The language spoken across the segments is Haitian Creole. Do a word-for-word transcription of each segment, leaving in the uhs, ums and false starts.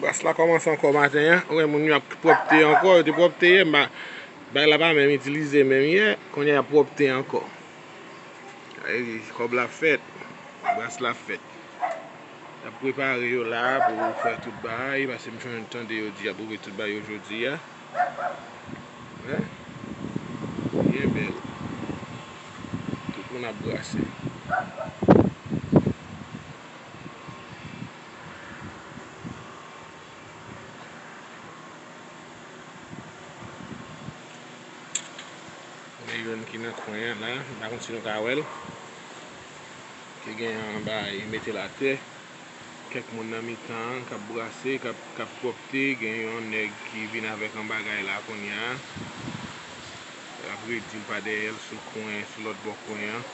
Bras la kòmanse ankò maten an. Ou wè moun yo ap pwòpte ankò, yo te pwòpte yè, men bagay la pa menm itilize menm yè, kounye a y ap pwòpte ankò. Ay, kòb la fèt, bras la fèt. Y ap prepare yo la pou fè tout bagay, paske m jwenn tande yo di y ap ouvri tout bagay yo jodi a. Wi. Byen bèl. Tout moun ap brase. Gen youn ki nan kwen an la, m pa konn si nou ka wè l. Ki gen yon bagay, mete l atè. Kèk moun nan mitan an k ap brase, k ap, k ap pwòpte. Gen yon nèg ki vin avèk yon bagay la kounye a. L ap redi l pa dèyè l sou kwen, sou lòt bò kwen an.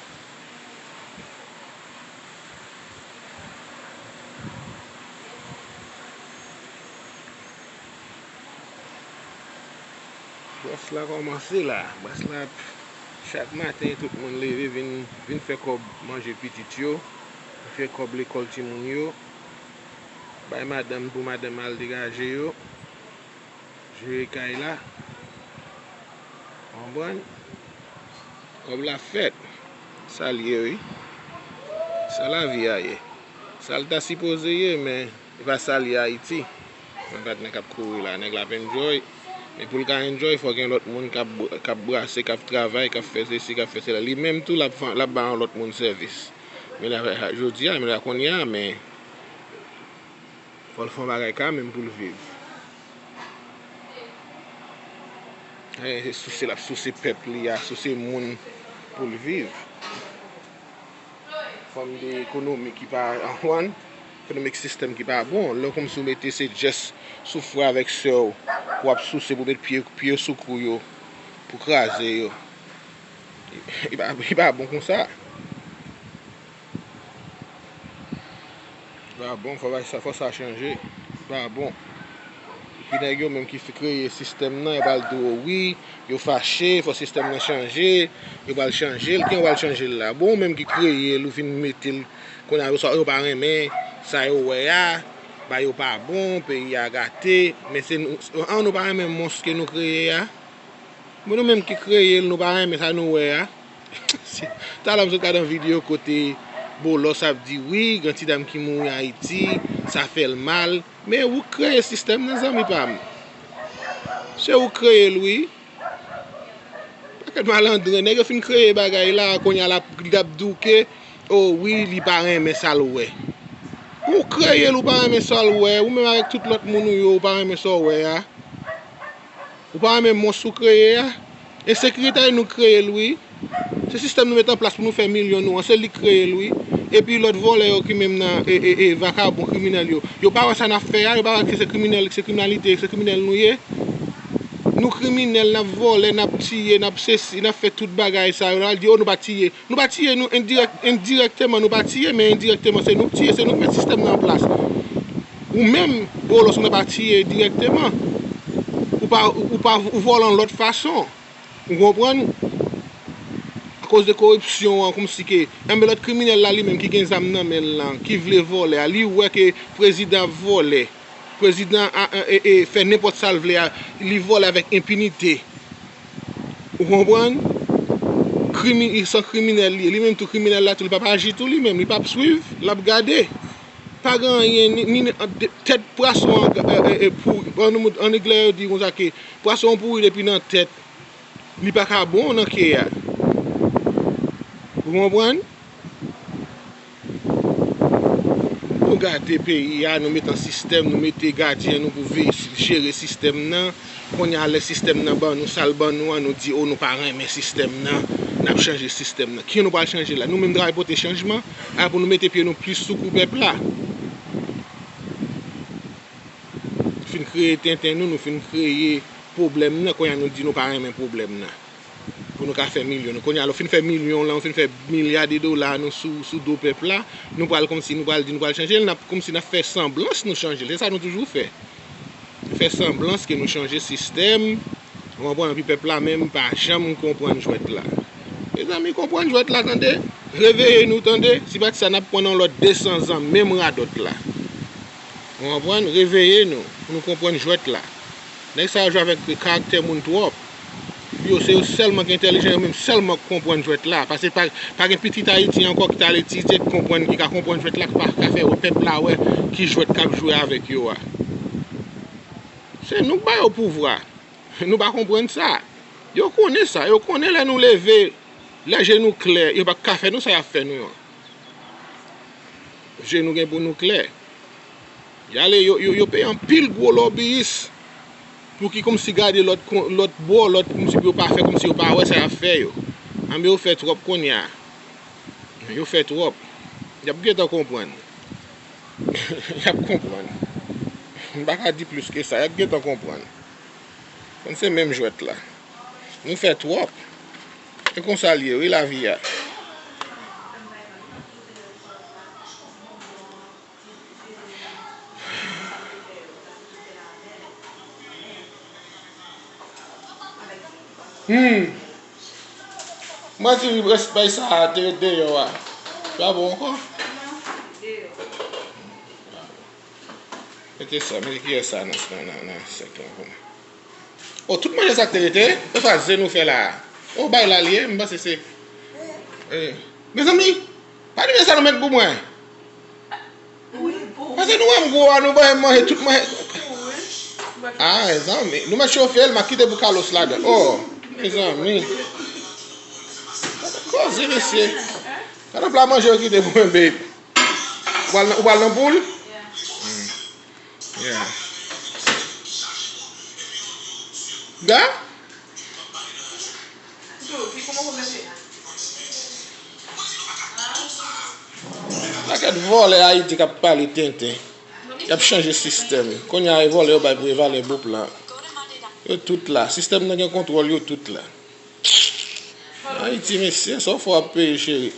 Bras la kòmanse la. Bras la, chak maten, tout moun leve, vin, vin fè kòb manje pitit yo, fè kòb lekòl timoun yo, bay madanm pou madanm al degaje yo, jere kay la. Konprann? Kòb la fèt. Sa l ye, wi. Sa lavi a ye. Sa l ta sipoze ye, men e pa sa l ye Ayiti. Mwen pa t nèg k ap kouri la, nèg la ap enjoy. Men pou l ka enjoy, fò gen lòt moun k ap, k ap brase, k ap travay, k ap fè sesi, k ap fè sela. Li menm tou, l ap, l ap ba yon lòt moun sèvis. Men la, jodi a, men la kounye a, men fò l fè yon bagay kanmenm pou l viv. E, se souse l ap souse pèp li a, souse moun pou l viv. Fòm de ekonomi ki pa an hòn, ekonomik sistèm ki pa bon. Lè w kòmsi w mete se jès sou frè avèk sè w pou w ap souse pou w met pye, pye sou kou yo, pou kraze yo. Li pa, li pa bon konsa. Li pa bon, fò bagay sa, fò sa chanje. Li pa bon. Epi nèg yo menm ki kreye sistèm nan, yo pral di w wi, yo fache, fò sistèm nan chanje, yo pral chanje l. Kijan yo pral chanje l la? Bon, ou menm ki kreye l, ou vin mete l, kounye a yo sa, yo pa renmen sa yo wè a, bagay yo pa bon, peyi a gate, men se nou, an, nou pa renmen mons ke nou kreye a? Bon, nou menm ki kreye l, nou pa renmen sa nou wè a? Talè m sot gade yon videyo kote Boulos ap di, wi, gen ti dam ki mouri Ayiti, sa fè l mal. Men ou k kreye sistèm nan, zanmi pa m. Se ou k kreye l, wi. Pakèt malandren, nèg yo fin kreye bagay la, kounye a l ap, l ap di w ke, o wi, li pa renmen sa l wè. Ou kreye l, ou pa renmen sa l wè. Ou menm avèk tout lòt moun ou yo, ou pa renmen sa w wè a. Ou pa renmen mons ou kreye a? Ensekirite a, nou kreye l, wi. Se sistèm nou mete an plas pou nou fè milyon nou an, se li k kreye l, wi. Epi lòt vòlè yo ki menm nan, e, e, e, vakabon, kriminèl yo, yo pa wè sa n ap fè a, yo pa wè ke se kriminèl, se kriminalite, se kriminèl nou ye. Nou kriminèl, n ap vòlè, n ap tiye, n ap sesi, n ap fè tout bagay sa yo. N al di, o, nou pa tiye. Nou pa tiye, nou endirèk-, endirèkteman, nou pa tiye, men endirèkteman, se nou k tiye, se nou k met sistèm nan an plas. Ou menm, Boulos, ou pa tiye dirèkteman. Ou pa, ou pa, ou vòlè yon lòt fason. Ou konprann? Akoz de koripsyon an, kòmsi ke, enben lòt kriminèl la, li menm ki gen zam nan men l lan, ki vle vòlè a, li wè ke prezidan ap vòlè, prezidan a, a, e, e, fè nenpòt sa l vle a, li vòlè avèk enpinite. Ou konprann? Krimi-, se yon kriminèl li ye. Li menm tou kriminèl la tou, li p ap aji tou li menm, li p ap swiv, l ap gade. Pa gen anyen, ni, ni, ni, tèt pwason an, e, e, e, pouri. An, an anglè yo di konsa ke pwason an pouri depi nan tèt. Li pa ka bon nan ke a. Ou konprann? Nou gate peyi a, nou mete an sistèm, nou mete gadyen nou pou veye, jere sistèm nan. Kounye a, lè sistèm nan ban nou sa l ban nou an, nou di, o, nou pa renmen sistèm nan, n ap chanje sistèm nan. Kijan nou pral chanje la? Nou menm travay pote chanjman, a pou nou mete pye nou plis sou kou pèp la. Fin kreye tenten nou, nou fin kreye pwoblèm nan, kounye a nou di nou pa renmen pwoblèm nan. Pou nou ka fè milyon. Nou kounye a, lè w fin fè milyon lan, ou fin fè milya de dola nou sou, sou do pèp la, nou pral kòmsi, nou pral di, nou pral chanje l, n ap kòmsi n ap fè sanblans nou chanje l. Se sa nou toujou fè. Nou fè sanblans ke nou chanje sistèm, ou konprann, epi pèp la menm pa janm konprann jwèt la. Mezanmi, konprann jwèt la, tande. Reveye nou, tande. Si pa t sa, n ap pran yon lòt de san zan, menm radòt la. Ou konprann? Reveye nou, pou nou konprann jwèt la. Nèg sa yo jwe avèk karaktè moun twòp. Pou yo, se yo sèlman ki entèlijan, yo menm sèlman k konprann jwèt la. Paske pa, pa gen pitit Ayiti ankò ki t al etidye, k konprann, ki ka konprann jwèt la, k pa ka fè pèp la wè ki jwèt k ap jwe avèk yo a. Se nou k ba yo pouvwa. Nou pa konprann sa. Yo konnen sa. Yo konnen lè nou leve, lè je nou klè, yo pa ka fè nou sa y ap fè nou an. Je nou gen pou nou klè. Y ale, yo, yo, yo peye anpil gwo lobiyis pou ki kòmsi gade lòt kon-, lòt bò, lòt kòmsi pou yo pa fè, kòmsi yo pa wè sa y ap fè yo. Anben yo fè twòp kounye a. Yo fè twòp. Y ap gentan konprann. Y ap konprann. M pa ka di plis ke sa. Y ap gentan konprann. Konn se menm jwèt la. Nou fè twòp. E konsa l ye, wi, lavi a. Hmm. Mwen di wi, rès bay sa a te ret deyò a. Pa bon ankò. Mete sa, mete kiyè sa nan, nan, nan, nan sèk lan pou mwen. O, tout manje sa k te rete, e pa zen nou fè la a. O, bay la l ye, m panse se. E, mezanmi, pa di men sa nou met pou mwen. Paske nou wè m gwo a, nou bay manje, tout manje. A, mezanmi, nou met chofe l, m a kite pou Carlos ladan. O, mezanmi. Koze, mesye. Gade pla manje yo kite pou mwen, babe. Ou pral nan, ou pral nan poul? Hmm. Yeah. Da? Pakèt vòlè Ayiti k ap pale tenten. Y ap chanje sistèm. Kounye a, e vòlè yo bay pou e valè boup lan. Yo tout la. Sistèm nan gen kontwòl, yo tout la. Ayiti, mesye, sa w fè w ap peye, cheri.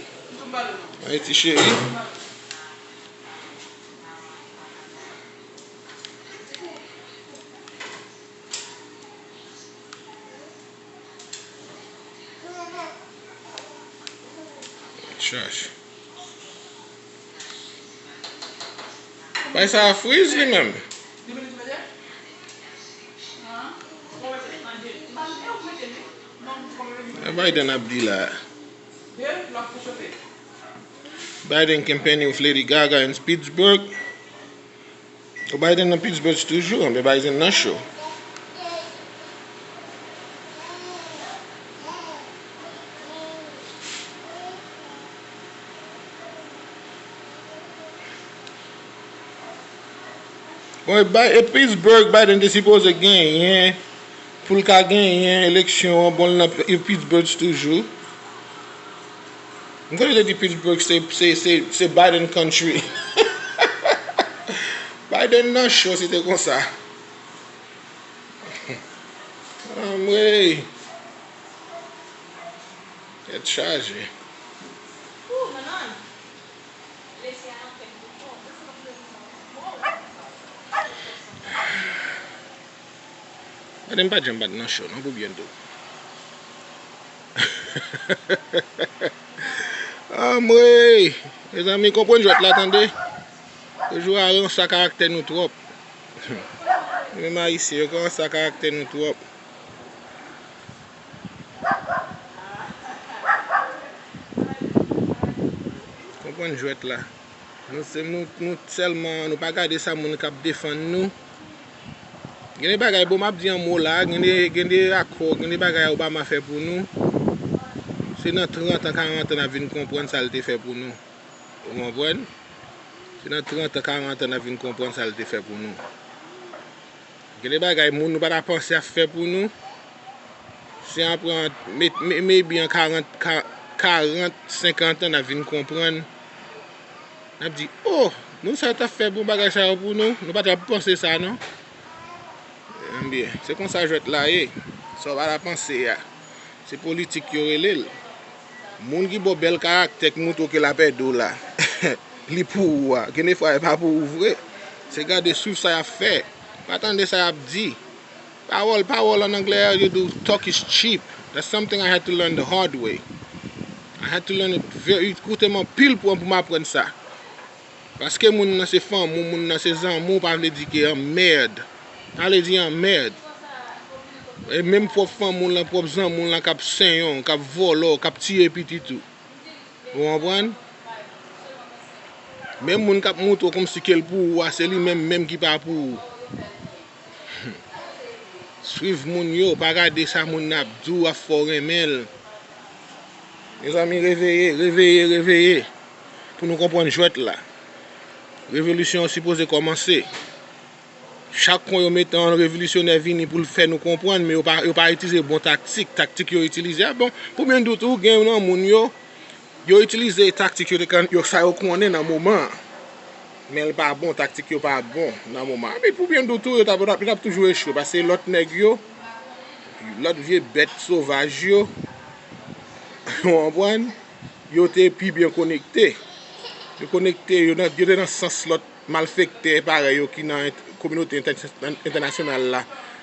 Ayiti, cheri. Chach. Bay sa a friz li menm. E Biden ap di la. Biden campaigning with Lady Gaga in Pittsburgh. Biden nan Pittsburgh toujou, men Biden nan cho. Bon, e Bi-, e Pittsburgh, Biden te sipoze genyen, pou l ka genyen eleksyon an, bon, l nan P-, e Pittsburgh toujou. M konnen te di Pittsburgh se, se, se, se Biden country. Biden nan cho, se te konsa. Anmwey. Tèt chaje. Gade m pa t janm bat nan cho non pou byento. Anmwey! Mezanmi, konprann jwèt la tande. Yo jwe a ranse a karaktè nou twòp. Nou menm Ayisyen, yo ranse a karaktè nou twòp. Konprann jwèt la. Nou se, nou, nou sèlman, nou pa gade sa moun k ap defann nou. Gen de bagay, bon, m ap di yon mo la, gen de, gen de akò, gen de bagay Obama fè pou nou. Se nan trant an, karant an n ap vin konprann sa l te fè pou nou. Ou konprann? Se nan trant an, karant an n ap vin konprann sa l te fè pou nou. Gen de bagay moun nou pa ta panse ap fè pou nou. Se apre, may-, may-, maybe an karant, ka-, karant, senkant an, n ap vin konprann. N ap di, "Oh, moun sa yo t ap fè bon bagay sa yo pou nou, nou pa t ap panse sa non." Ebyen, se konsa jwèt la ye. Sa w pa ta panse a. Se politik yo rele l. Moun ki ba w bèl karaktè, k montre w ke l ap ede w la, li pou ou a. Gen de fwa, e pa pou ou vre. Se gade, swiv sa y ap fè. Pa tande sa y ap di. Pawòl, pawòl an anglè, you do, talk is cheap. That's something I had to learn the hard way. I had to learn it very, koute m anpil pou, pou m aprann sa. Paske moun nan se fanmi w, moun nan se zanmi w, pa vle di ke anmèd. Pa vle di anmèd. E menm pwòp fanmi w lan, pwòp zanmi w lan k ap senyen w, k ap vòlò, k ap tiye pitit ou. Ou konprann? Menm moun k ap montre w kòmsi ke l pou ou a, se li menm menm ki pa pou ou. Swiv moun yo, pa gade sa moun nan ap di w, ap fè w renmen l. Mezanmi, reveye, reveye, reveye. Pou nou konprann jwèt la. Revolisyon an sipoze kòmanse. Chak kon yo mete yon revolisyonè vini pou l fè nou konprann, men yo pa, yo pa itilize bon taktik. Taktik yo itilize a bon. Pou byen di w tou, gen nan moun yo, yo itilize taktik yo te konn, yo, sa yo konnen nan moman an. Men l pa bon, taktik yo pa bon nan moman an. Men pou byen di w tou, yo t ap, yo t ap, yo t ap toujou echwe. Paske lòt nèg yo, lòt vye bèt sovaj yo, ou konprann? Yo te pi byen konekte. Yo konekte, yo nan, yo te nan sans lòt malfektè parèy yo ki nan ent-, kominote entè-, entènasyonal la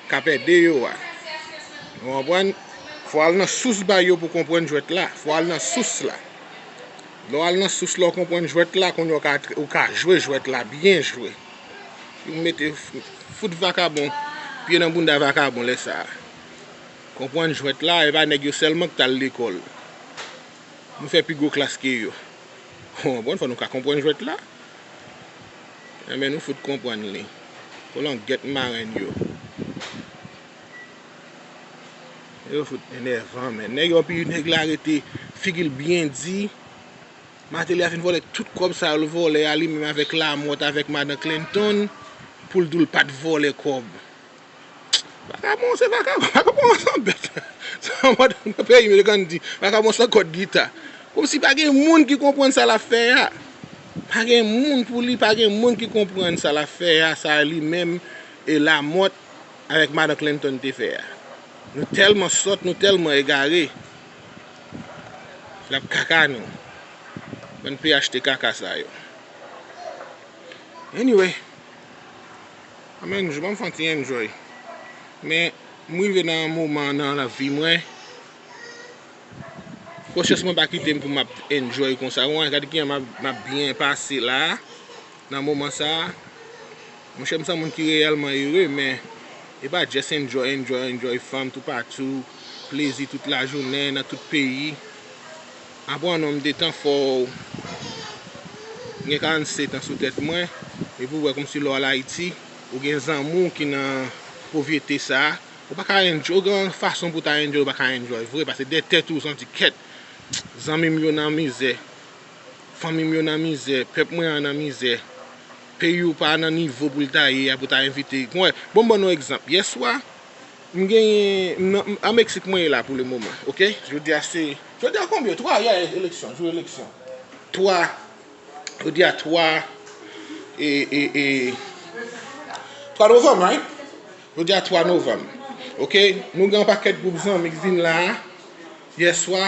k ap ede yo a. Ou konprann? Fò w al nan sous bagay yo pou w konprann jwèt la. Fò w al nan sous la. Lè w al nan sous la, w konprann jwèt la, kounye a w ka, w ka jwe jwèt la, byen jwe. Yo mete f-, fout vakabon, pye nan bounda vakabon lè sa a. Konprann jwèt la, e pa nèg yo sèlman k t al lekòl. Nou fè pi gwo klas ke yo. Ou konprann, fò nou ka konprann jwèt la. Enben, nou fout konprann li. Kolangèt marenn yo. Yo fout enèvan, men. Nèg yo, anpi nèg la rete figi l byen di. Martelly a fin vòlè tout kòb sa yo l vòlè a li menm avèk Lamothe, avèk madan Clinton, pou l di w l pa t vòlè kòb. Vakabon se vakabon, vakabon se yon bèt. Se yon mòd nan peyi m yo te konn di, vakabon se yon kòd gita. Kòmsi pa gen moun ki konprann sa l ap fè a. Pa gen moun pou li, pa gen moun ki konprann sa l ap fè a, sa li menm e Lamothe avèk madan Clinton te fè a. Nou tèlman sòt, nou tèlman egare. L ap kaka nou. Bann P H T kaka sa yo. Anyway, m enjoy, m fè yon ti enjoy. Men, m rive nan yon moman nan lavi mwen, konsyans mwen pa kite m pou m ap enjoy konsa. Ou wè, gade kijan m ap, m ap byen pase la, nan moman sa a. Monchè, m se yon moun ki reyèlman ere, men e pa just enjoy, enjoy, enjoy, fanm toupatou, plezi tout lajounen, nan tout peyi. Apre yon nonm de tan fò w gen karannsèt an sou tèt mwen, epi w wè kòmsi lè w al Ayiti, ou gen zanmi w ki nan povrete sa a, ou pa ka enjoy, ou gen yon fason pou w ta enjoy, ou pa ka enjoy vre, paske dèyè tèt ou, ou santi kèt, zanmi m yo nan mizè, fanmi m yo nan mizè, pèp mwen an nan mizè, peyi w pa nan nivo pou l ta ye a, pou ta envite. Bon, bon, m ban nou egzanp. Yèswa, m genyen, m nan, m, an Meksik mwen ye la pou le moman, oke? Jodi a se, jodi a konbyen? Twa, yè, eleksyon, jou eleksyon. Twa, jodi a twa, e, e, e, twa novanm, right? Jodi a twa novanm, oke? Nou gen yon pakèt gwoup zanmi k vin la a, yèswa,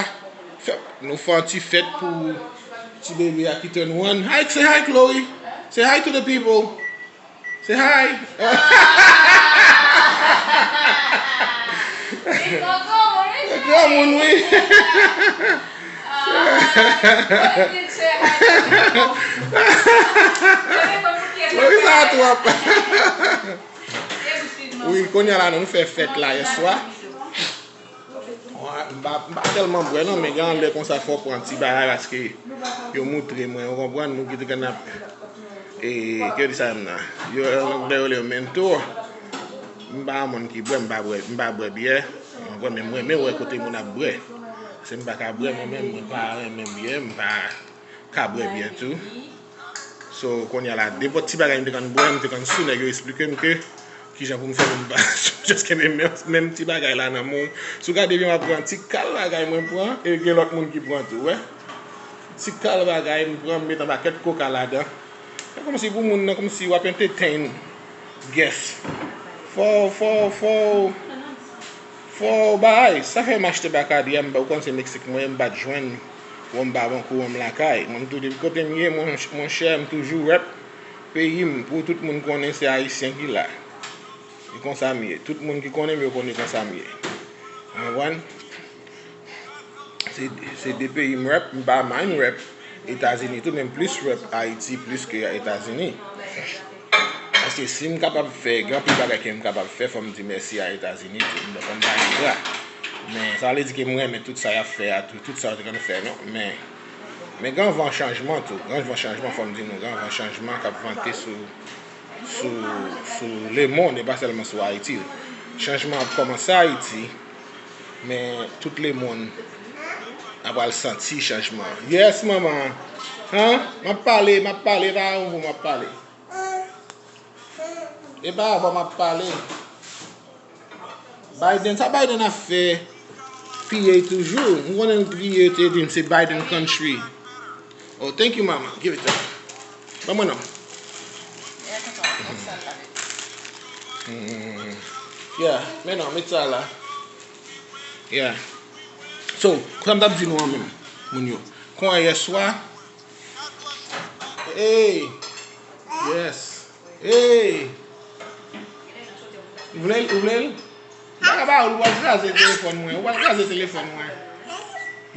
fè, nou fè yon ti fèt pou ti bebe a ki turn one. Hi, say hi, Chloe. Say hi to the people. Say hi. Granmoun, wi. Chloe, sa twòp. Wi, kounye a la, nou fè fèt la yèswa. M pa, m pa tèlman bwè non, men gen lè konsa fò w pran ti bagay paske yo moutre mwen, ou konprann, nou ki te konn ap, e, ki yo di sa menm nan? Yo, anglè yo rele yo mentor. M pa yon moun ki bwè, m pa bwè, m pa bwè byè. Ou konprann, men m renmen wè kote moun ap bwè. Se m pa ka bwè, mwen menm, mwen pa renmen byè, m pa ka bwè byè tou. So, kounye a la, nenpòt ti bagay m te konn bwè, m te konn sou, nèg yo esplike m ke kijan pou m fè pou m pa just kenbe menm, menm ti bagay la nan men w. Si w gade byen, w ap wè yon ti kal bagay mwen pran, e gen lòt moun ki pran tou, wè. Ti kal bagay m pran, m met yon pakèt koka ladan. Se kòmsi pou moun nan, kòmsi w ap entertain guest. Fò, fò, fò, fò bagay. Sa fè m achte Bacardi a, m, ou konn se Meksik mwen ye, m pa t jwenn wonm ba bank ou wonm lakay. Mwen, m tou, depi kote m ye, mon, monchè, m toujou rep peyi m, pou tout moun konnen se Ayisyen ki la. E konsa m ye. Tout moun ki konnen m, yo konnen konsa m ye. Ou konprann? Se, se de peyi m rep, m pa mind rep. Etazini tou, men m plis rep Ayiti plis ke Etazini. Paske si m kapab fè, gen anpil bagay ke m kapab fè, fò m di mèsi a Etazini tou. Donk, fò m bale bra. Men, sa vle di ke m renmen tout sa y ap fè a tou, tout sa yo te konn fè, non. Men, men gen van chanjman tou. Gen van chanjman, fò m di nou, gen van chanjman k ap vante sou, sou, sou lemonn, e pa sèlman sou Ayiti. Chanjman ap kòmanse Ayiti, men tout lemonn ap pral santi chanjman. Yes, manman. Han? M ap pale, m ap pale, pa yon vo m ap pale. E pa avè w m ap pale. Biden, sa Biden ap fè? P A toujou. M konnen P A te di m se Biden country. Oh, thank you, mama. Give it to me. Ban mwen non. Mm. Yeah, men non, met sa la. Yeah. So, sa m t ap di nou an menm, moun yo. Kounye a yèswa. Hey! Yes! Hey! Ou vle l? Ou vle l? M pa ka ba ou l, ou pral kraze telefòn mwen. Ou pral kraze telefòn mwen.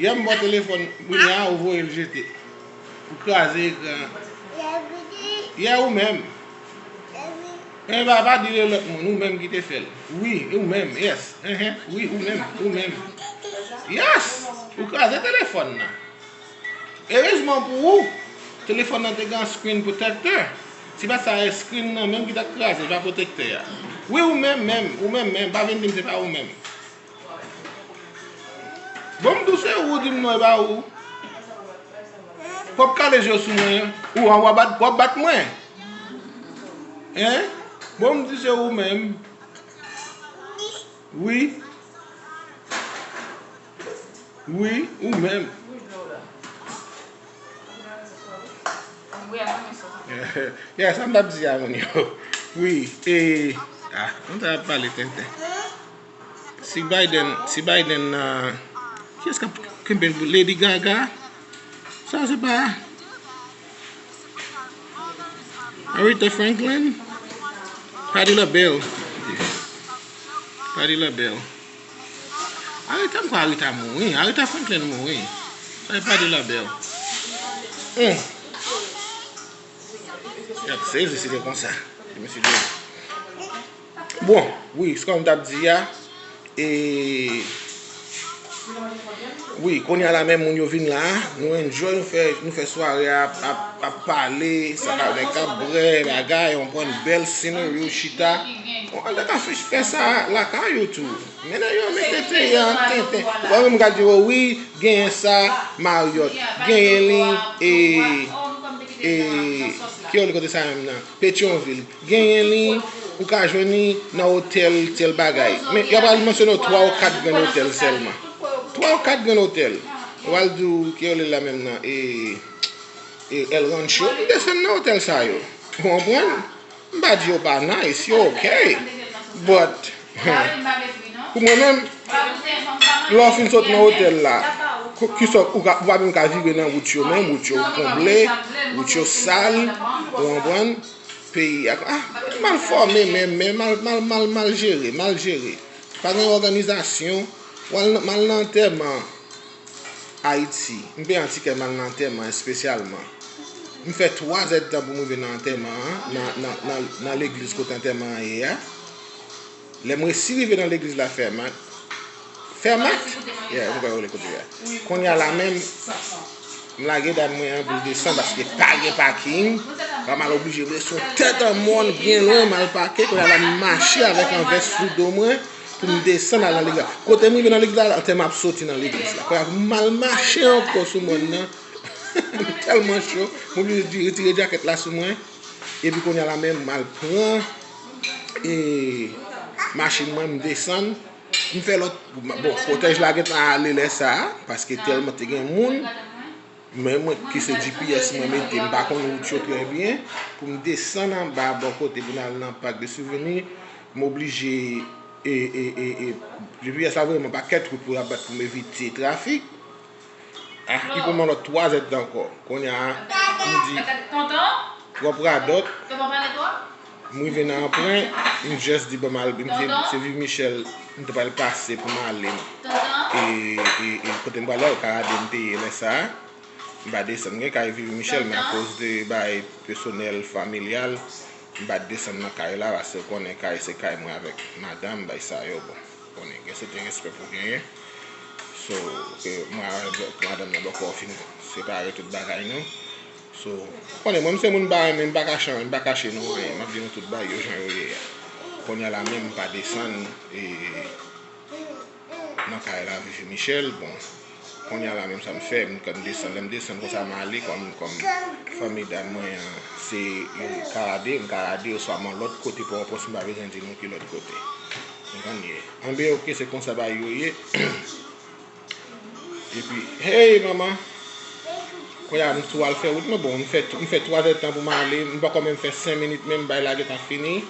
Yè m ba w telefòn, kounye a ou voye l jete. Ou kraze ekran an. Yè ou menm. Men pa, pa di lòt moun, ou menm ki te fè l. Wi, ou menm, yes. Enhen, wi, ou menm, ou menm. Yes! Ou kraze telefòn nan. Erezman pou ou, telefòn nan te gen screen protector. Si pa sa, e screen nan menm ki t ap kraze, pa pwotektè a. Wi, ou menm, menm, ou menm, menm, pa vin di m se pa ou menm. Bon, m di w se ou, ou di m non, e pa ou. W ap kale je w sou mwen, ou, w ap bat, w ap bat mwen. Hein? Bon, m di se ou menm. Wi. Wi, ou menm. Yeah, sa m t ap di a, moun yo. Wi, e, ah, nou ta ap pale tenten. Si Biden, si Biden, ah, kiyès k ap kenbe l pou Lady Gaga? Sa se pa Aretha Franklin? Patti LaBelle. Patti LaBelle. Aretha, m kwè Aretha mouri. Aretha Franklin mouri. Sa e Patti LaBelle. Hmm. Y ap sezi si te konsa. Mesye Dye. Bon, wi, se kòm m t ap di a, e, wi, kounye a la menm moun yo vin la, nou enjoy, nou fè, nou fè sware a, ap, ap pale, sa ka, nèg k ap bwè, bagay, on pran bèl scenery, chita. Bon, an ta ka fè, fè sa lakay ou tou. Men nèg yo mete peyi an tenten. Ou pa menm gade yo, wi, genyen sa, Marriott, genyen li, e, e, ki yo li kote sa menm nan? Petyonvil. Genyen li, ou ka jwenn li nan otèl, tèl bagay. Men, y ap al mansyone w twa ou kat grenn otèl sèlman. Twa ou kat grenn otèl. Yo pral di w, ki rele la menm nan, e, e El Rancho, m desann nan otèl sa yo. Ou konprann? M pa di yo pa nice, yo ok. But, pou mwen menm, lè w fin sot nan otèl la, ki sòt, ou ka, ou pa menm ka vire nan wout yo menm, wout yo konble, wout yo sal, ou konprann? Peyi a, ah, mal fòme menm, men mal, mal, mal, mal jere, mal jere. Pa gen òganizasyon. W al nan, m al nan antèman Ayiti. M peye yon tikè, m al nan antèman espesyalman. M fè twa zèdtan pou m rive nan antèman an, nan, nan, nan, nan legliz kote antèman an ye a. Lè m resi rive nan legliz la, fèmat. Fèmat? Yeah, m kwè yo rele kote a. Kounye a la menm, m lage dam mwen an pou l desann paske pa gen paking. Fò m al oblije m resi yon tèt an mòn byen lwen, m al pake. Kounye a la, m mache avèk yon vès sou do mwen pou m desann al nan legliz la. Kote m rive nan legliz la, antèman ap soti nan legliz la. Kounye a, m al mache ankò sou mòn nan. M tèlman cho, m oblije di, retire djakèt la sou mwen. Epi kounye a la menm, m al pran, e, machin mwen, m desann. M fè lòt, bon, kòtèj la gentan ale lè sa a, paske tèlman te gen moun. Men mwen ki se G P S mwen mete, m pa konn wout yo trè byen. Pou m desann anba bò kote pou m al nan Parc des Souvenirs, m oblije, e, e, e, e, G P S la voye m yon pakèt wout pou l ap bat pou m evite trafik. Ah, li pran m yon lòt twa zèdtan ankò. Kounye a, m di, twòp radòt. M rive nan Anpren, m just di, bon, m al, m te, se Viv Michèl, m te pral pase pou m ale. E, e, e kote m prale a, yo ka rade m peye lè sa a. M pa desann. M gen kay Vivi Michel, men akoz de bagay pèsonèl, familyal, m pa t desann nan kay la, paske w konnen kay se kay mwen avèk madanm, bagay sa yo, bon. Konnen gen sèten respè pou genyen. So, ke mwen avèk madanm nan poko fin separe tout bagay nou. So, konnen mwen, m se moun m pa renmen, m pa kache, m pa kache nou anyen. M ap di nou tout bagay yo jan yo ye a. Kounye a la menm, m pa desann, e, nan kay la, Vivi Michel, bon, kounye a la menm sa m fè, m konn desann, lè m desann konsa m ale kòm, kòm fanmi dam mwen an, se, e, Karade, m Karade, oswa m an lòt kote, Pòtoprens, m pa bezwen di nou ki lòt kote. Ou konprann ye. Anben, oke, se konsa bagay yo ye. Epi, hey, manman! Kounye a, m tou al fè wout mwen. Bon, m fè, m fè twa zè tan pou m ale. M poko menm fè senk minit menm, bay la gentan fini.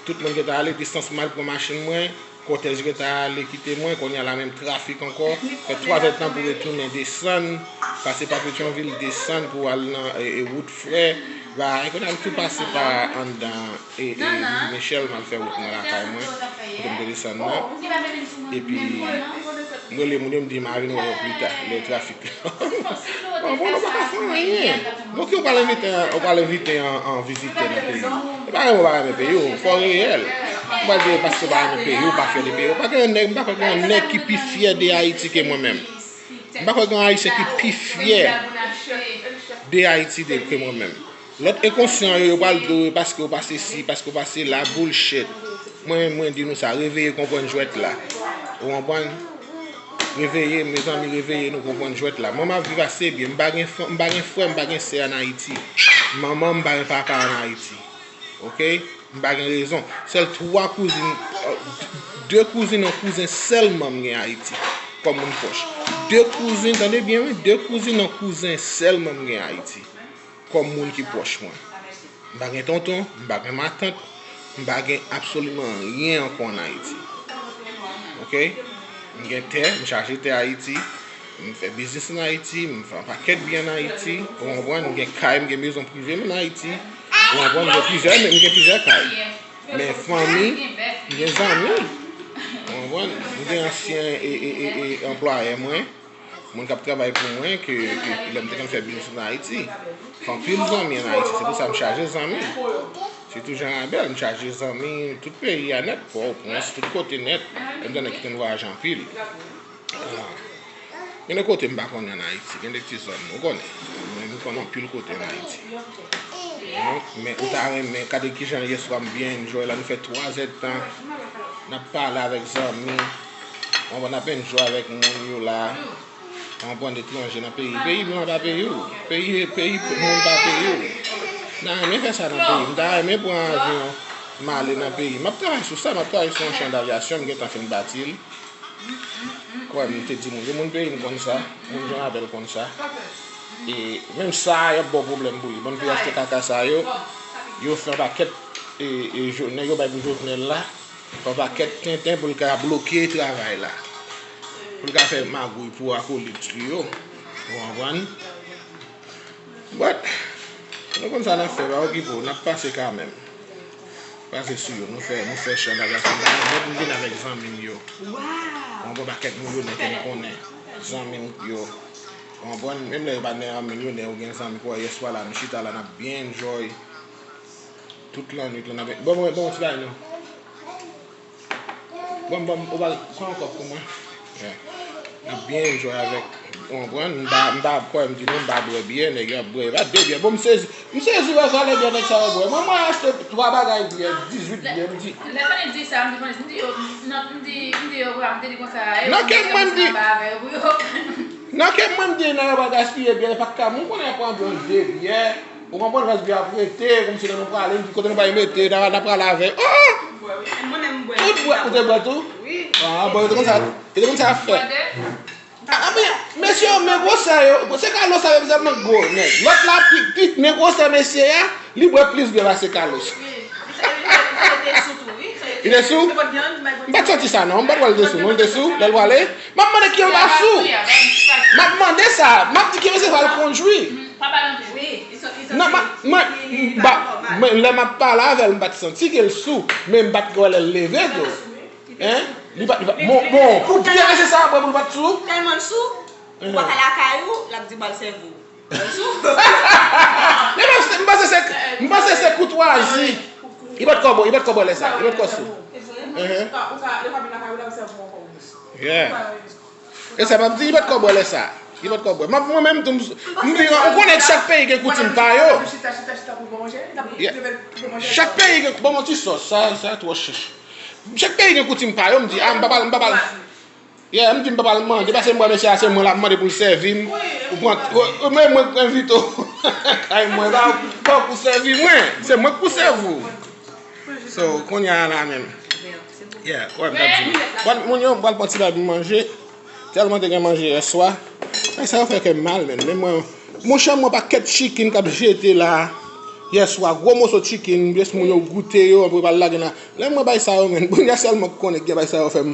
Tout moun gentan ale, distans m al pran machin mwen. Kòtèj gentan ale kite mwen. Kounye a la menm trafik ankò. Fè twa zè tan pou retounen desann. Pase pa Petyonvil, desann pou al nan, e, e, wout frè. Ba, e kounye a m tou pase pa anndan e, e, Michel, m al fè wout mwen lakay mwen, kote m te desann nan. Epi, m rele moun yo, m di m a vin wè yo pli ta, lè trafik la. Bon, bon, nou pa ka fè anyen. Donk, yo pral envite, yo pral envite an, an vizitè nan peyi. E pa renmen ou pa renmen peyi w, fò w reyèl. Ou pa di paske w pa renmen peyi w, ou pa fyè de peyi w. Pa gen yon nèg, m pa kwè gen yon nèg ki pi fyè de Ayiti ke mwen menm. M pa kwè gen Ayisyen ki pi fyè de Ayiti de, ke mwen menm. Lòt enkonsyan yo, yo pral di w, paske w pa sesi, paske w pa sela, bullshit. Mwen menm, mwen di nou sa, reveye konprann jwèt la. Ou konprann? Reveye, mezanmi, reveye nou konprann jwèt la. Mwen, m ap viv ase byen. M pa gen, m pa gen frè, m pa gen sè ann Ayiti. Manman m pa gen papa ann Ayiti. Oke? M pa gen rezon. Sèl twa kouzin, de kouzin, yon kouzen sèlman m gen Ayiti kòm moun pwòch. De kouzin, tande byen, wi, de kouzin, yon kouzen sèlman m gen Ayiti kòm moun ki pwòch mwen. M pa gen tonton, m pa gen matant, m pa gen absoliman anyen ankò ann Ayiti. Oke? M gen tè, m chaje tè Ayiti, m fè biznis ann Ayiti, m fè yon pakèt byen ann Ayiti, ou konprann? M gen kay, m gen mezon prive m ann Ayiti, ou konprann? M gen plizyè, m gen plizyè kay. Men fanmi, m gen zanmi, ou konprann? M gen ansyen e, e, e, e, anplwayè mwen. Moun k ap travay pou mwen, ke, ke lè m te konn fè biznis ann Ayiti. Fè anpil zanmi ann Ayiti, se pou sa m chaje zanmi. Sitou Jan Rabèl, m chaje zanmi tout peyi a nèt, Pòtoprens, tout kote nèt. Lè m te nan kite m vwayaje anpil. Ah. Gen de kote m pa konnen ann Ayiti, gen de ti zòn, ou konnen. Men m konnen anpil kote ann Ayiti. Men, men ou ta renmen, gade kijan yèswa m byen enjoy la, nou fè twa zè tan, n ap pale avèk zanmi, ou konprann, n ap enjoy avèk moun yo la. Ou konprann, etranje nan peyi. Peyi blan pa peyi w. Peyi, peyi moun pa peyi w. M ta renmen fè sa nan peyi m. M ta renmen pran avyon, m ale nan peyi m. M ap travay sou sa, m ap travay sou yon chan d'avyasyon, m gentan fin bati l. Kwè m, m te di moun, gen moun peyi m konn sa, moun Jan Rabèl konn sa. E menm sa, y ap ba w pwoblèm pou li. Bann peyi achte kaka sa yo, yo fè yon pakèt, e, e, jo-, nèg yo bay pou Jovenel la. Fè yon pakèt tenten pou l ka bloke travay la. Pou l ka fè magouy pou akolit li yo. Ou konprann? But, nou konn sa n ap fè, pa okipe w, n ap pase kanmenm. Pase sou yo, nou fè, nou fè chan d'avyasyon, nou vin avèk zanmi m yo. Yon bon pakèt milyonè ke m konnen, zanmi m yo. Ou konprann? Menm lè yo pa gen milyonè, ou gen zanmi, pou wè yèswa la, nou chita la, n ap byen enjoy. Tout lannwit la, n ap, bon, bon, bon, ti bagay non. Bon, bon, ou pa pran yon kòb pou mwen? Yeah. N ap byen enjoy avèk, ou konprann? M pa, m pa kwè, m di nou, m pa bwè byè, nèg yo ap bwè, yo pa de byè. Bon, m sezi, m sezi wè valè byè nèg sa yo bwè. Mwen, mwen achte twa bagay byè, dizuit byè, m di. Lè Fanny di sa, m di, Fanny, m di yo, m di, m di yo, m di konsa, e, nan kè mwen, m di, nan kè mwen, m di, nan yo pa gaspiye byè, e pa t ka, mwen konnen y ap pran yon de byè. Ou konprann, rès byè ap rete, kòmsi lè nou prale, kote nou pral mete, n a, n a prale avè. Oh! Mwen menm m bwè. Tout bwè, ou te bwè tou? Wi. Ah, bon, yo te konn sa, yo te konn sa ap fè. Ah, men, mesye yo, men gwo sa yo, se kalo sa yo, sèlman gwo, nèg. Lòt la, pi, pi, men gwo sa mesye a, li bwè plis byè pase Carlos. Wi. Li te sou tou, wi. Li te sou? M pa t santi sa, non. M pa t wè l te sou, non. Li te sou, lè l prale. M ap mande kijan l pa sou. M ap mande sa. M ap di kijan se pral kondui. Non, m ap, mwen, m pa, mwen, lè m ap pale avè l, m pa t santi ke l sou. Men m pa t wè lè l leve tou. Hein? Li pa, li pa, bon, bon, pou byen se sa, mwen, pou l pa t sou. Tèlman l sou, ou pa ka lakay ou, l ap di bal sèvo. Men m panse se, m panse se koutwazi. Li pa t ko bwè, li pa t ko bwè lè sa, li pa t ko sou. Yeah. E sa m ap di, li pa t ko bwè lè sa. Li pa t ko bwè. M ap, mwen menm tou, m, m di, ou konnen chak peyi gen koutim pa yo. Yeah. Chak peyi gen, bon, yon ti sòs, sa, sa twò chich. Chak peyi gen koutim pa yo, m di, a, m pa pral, m pa pral. Yeah, m di m pa pral mande, paske m wè mesye a se mwen l ap mande pou l sèvi m. Ou pran, ou, ou, men mwen k envite w kay mwen, pa, pa w pou sèvi mwen, se mwen k pou sèvi w. So, kounye a la menm. Yeah, wè, m t ap di. Bon, moun yo pral pran ti bay pou manje. Tèlman te gen manje yèswa. Bagay sa yo fè kè m mal, menn. Men mwen, monchè, mwen pakèt chicken k ap jete la. Yèswa, gwo moso chicken, jis moun yo goute yo, apre yo pral lage nan. Lè m wè bay sa yo, menn, Bonya sèlman k konnen ki jan bay sa yo fè m,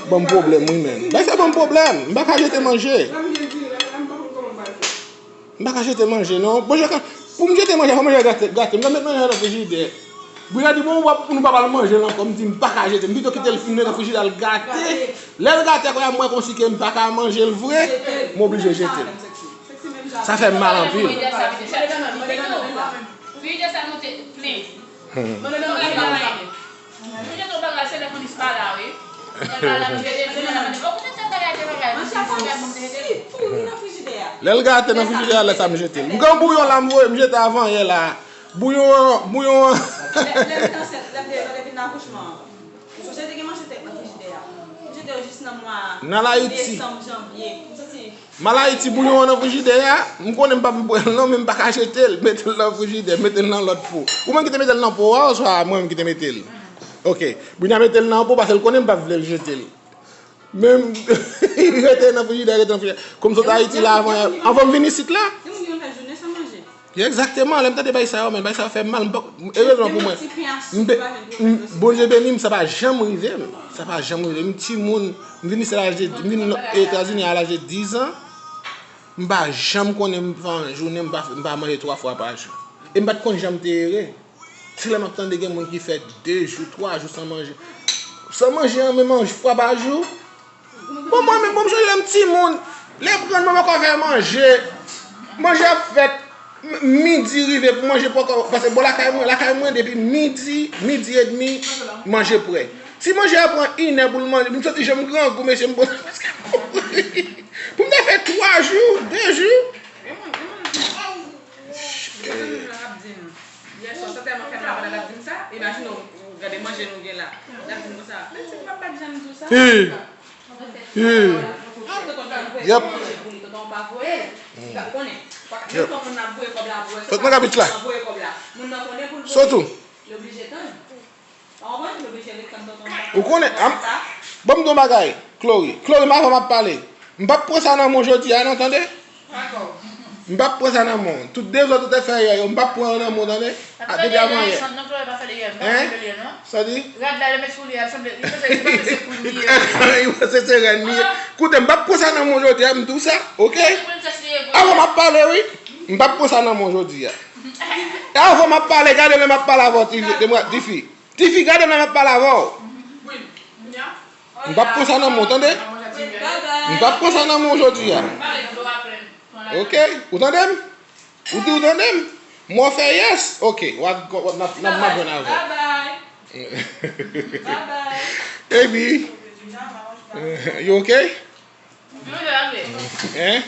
ban m pwoblèm, wi, menn. Bay sa ban m pwoblèm. M pa ka jete manje. M pa ka jete manje, non. Bon, jan, pou m jete manje, fò manje a gate, gate. M ta met manje a nan frijidè. Bonya di, bon, w ap, nou pa pral manje l ankò. M di, m pa ka jete. M pito kite l fin nan frijidè, al gate. Lè l gate, apre a, m wè konsi ke m pa ka manje l vre, m oblije jete l. Sa fè m mal anpil. Frijidè sa monte plen. Lè l gate nan frijidè a, lè sa m jete l. M gen yon bouyon la, m voye, m jete avanyè la. Bouyon an, bouyon an. Nan Ayiti. M al Ayiti, bouyon an nan frijidè a, m konnen m p ap bwè l non, men m pa ka jete l, mete l nan frijidè, mete l nan lòt po. Ou menm ki te mete l nan po a, oswa mwen menm ki te mete l? Ok. Bonya mete l nan po, paske l konnen m p ap vle l jete l. Men, li rete nan frijidè, rete nan frijidè. Kòm m sot Ayiti la, avan, avan m vin isit la. Egzakteman, lè m tande bay sa yo, men bay sa yo fè m mal. M pa, erezman pou mwen, m pe, m, Bondye beni m, sa pa janm rive m. Sa pa janm rive m. M timoun, m vin isit a laj de, m vin Etazini a laj de diz an. M pa janm konnen m fè yon jounen, m pa, m pa manje twa fwa pa jou. E m pa t konn jan m te ere. Se lè m ap tande gen moun ki fè de jou, twa jou san manje. San manje an, men manje fwa pa jou. Bon, mwen menm, bon, m sonje lè m timoun. Lè grann mwen poko fè manje. Manje ap fèt. M-, midi rive pou manje poko. Paske bò lakay mwen, lakay mwen depi midi, midi edmi, manje prè. Si manje a pran inè pou l manje, m santi jan m grangou, mesye, m poze prèske mouri. Pou m ta fè twa jou, de jou. Yèswa, sa tèlman fè m mal pandan l ap di m sa. Imajine w, gade manje nou gen la. L ap di m konsa, pitit, m ap pa t janm di w sa. Yep. Yep. Sot nan kapit la. Sot ou. Ou konnen, am, ban m di yon bagay, Chloe. Chloe, m avè w m ap pale. M p ap pran sa nan men w jodi a, non, tande? M p ap pran sa nan men w. Tout dezòd ou te fè yè yo, m p ap pran yo nan men w, tande? A, depi avan yè. Hein? Sa di? Li panse se rèn li ye. Koute, m p ap pran sa nan men w jodi a, m di w sa, ok? Avè w m ap pale, wi. M p ap pran sa nan men w jodi a. Avè w m ap pale, gade lè m ap pale avè w, tifi. Tifi, gade lè m ap pale avè w. M p ap pran sa nan men w, tande? M p ap pran sa nan men w jodi a. Ok? Ou tande m? Ou di ou tande m? Mwen fè yes. Ok. W ap, w ap, n ap, n ap, m ap jwenn avè w. Baby, you ok? Hein?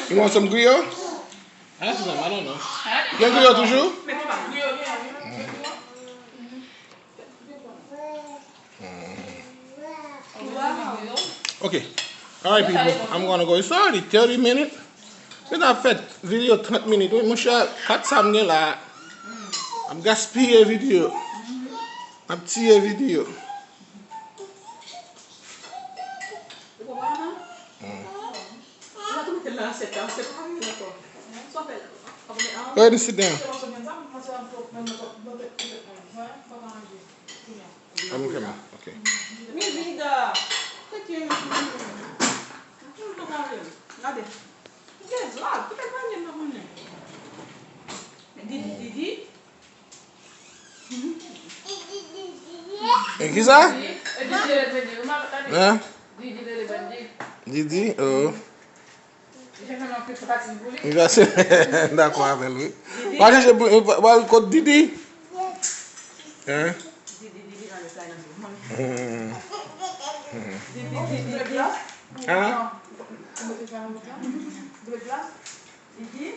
You want some griot? I have some, I don't know. Gen griot toujou? Okay. All right, people. I'm gonna go. It's already thirty minutes. Mwen ap fè videyo trant minit. Wi, monchè, kat sa m gen la. M ap gaspiye videyo. M ap tiye videyo. Go ahead and sit down. I'm coming. Okay. E kisa? Hein? Didi, oh. Li chèche yon pil pati pou li. M dakò avè l, wi. Pa chèche pou, pa, pa, kot Didi? Hein? Didi, Didi, nan le sa nan. Hmm. Didi, Didi, Didi. Hein? Didi.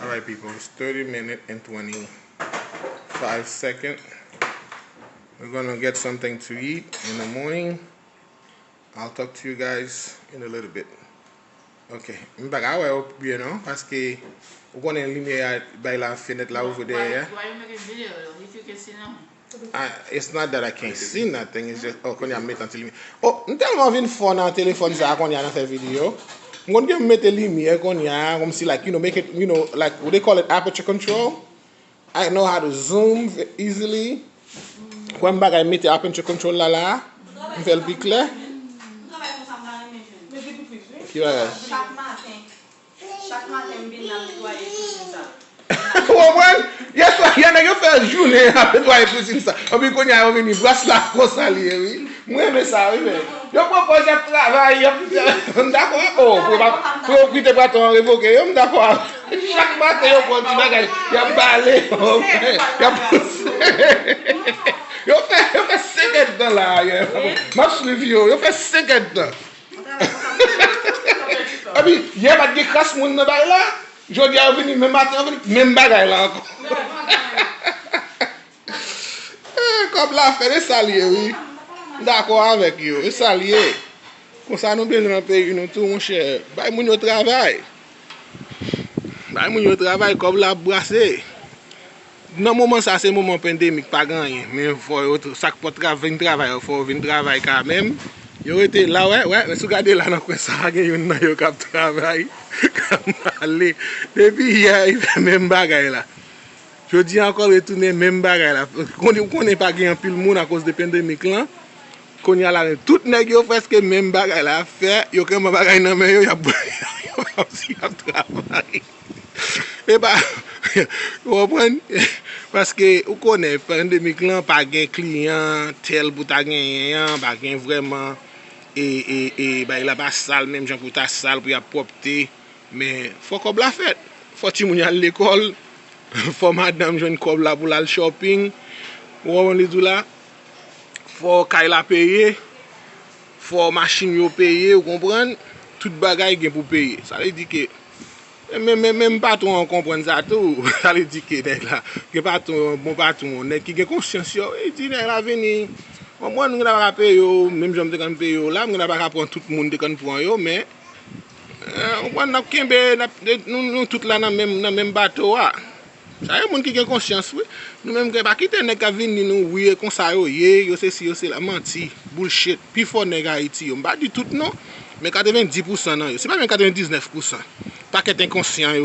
All right, people, it's thirty minutes and twenty-five seconds. We're gonna get something to eat in the morning. I'll talk to you guys in a little bit. Ok, m pa ka wè yo byen non, paske ou konnen limyè a bay la, fenèt la ouvri dèyè. Why you making video though? If you can see nothing. Ah, it's not that I can't see nothing, it's just, oh, kounye a m met an ti limyè. Oh, m tèlman vin fò nan telefòn sa a kounye a nan fè videyo. M konn gen m mete limyè kounye a, kòmsi, like, you know, make it, you know, like, what they call it, aperture control. I know how to zoom v- easily. Kwè m bagay mete aperture control la la. M fè l pi klè. Ki bagay? Chak maten, m vin la, m netwaye pisin sa. Ou konprann? Yèswa, yè nèg yo fè jounen ap netwaye pisin sa. Anpi kounye a yo vini, bras la konsa li ye, wi. M renmen sa, wi, men. Yo pran pòz y ap travay, y ap, m dakò, oh, pou yo pa, pou yo kite patwon an revoke yo, m dakò. Chak maten yo pran ti bagay, y ap bale, y ap pouse. Yo fè, yo fè senk èdtan la, yè. M ap swiv yo, yo fè senk èdtan. Epi, yè pa t gen kras moun nan bay la. Jodi a, yo vini, menm maten, yo vini, menm bagay la ankò. Eh, kòb la fèt, e sa l ye, wi. M dakò avèk yo, e sa l ye. Konsa nou bezwen nan peyi nou tou, monchè. Bay moun yo travay. Bay moun yo travay, kòb la ap brase. Nan moman sa, se moman pandemik, pa gen anyen. Men fò yo, sa k pòt tra- vin travay yo, fò yo vin travay kanmenm. Yo rete la, wè, wè, men si w gade la nan kwen sa a, gen youn nan yo k ap travay, k ap male. Depi yè, li fè menm bagay la. Jodi a ankò, retounen menm bagay la. Konnen, ou konnen pa gen anpil moun akoz de pandemik lan. Kounye a la, tout nèg yo prèske menm bagay la ap fè, yo kenbe bagay nan men yo, y ap, y ap, y ap travay. E pa, ou konprann? Paske, ou konnen, pandemik lan, pa gen kliyan tèl pou ta genyen an, pa gen vrèman, e, e, e, bagay la pa sal, menm jan pou ta sal, pou y ap pwòpte. Men, fò kòb la fèt. Fò timoun yo al lekòl. Fò madanm jwenn kòb la pou l al shopping. Ou konprann li di w la? Fò kay la peye. Fò machin yo peye, ou konprann? Tout bagay gen pou peye. Sa vle di ke, men, men, men, menm patwon an konprann sa tou. Sa vle di ke nèg la, gen patwon, bon patwon, nèg ki gen konsyans yo, li di nèg la vini. Bon, mwen, m gentan pa ka peye w, menm jan m te konn peye w la, m gentan pa ka pran tout moun te konn pran yo, men Eh, ou konprann, n ap kenbe, n ap, nou, nou tout la nan menm, nan menm bato a. Sa yo moun ki gen konsyans, wi. Nou menm, pa kite nèg k ap vin di nou, wi, e konsa yo ye, yo sesi, yo sela, manti, bullshit. Pifò nèg Ayiti yo, m pa di tout non, men katrevenndis pousan nan yo, se pa menm katrevendiznèf pousan. Pakèt enkonsyan yo.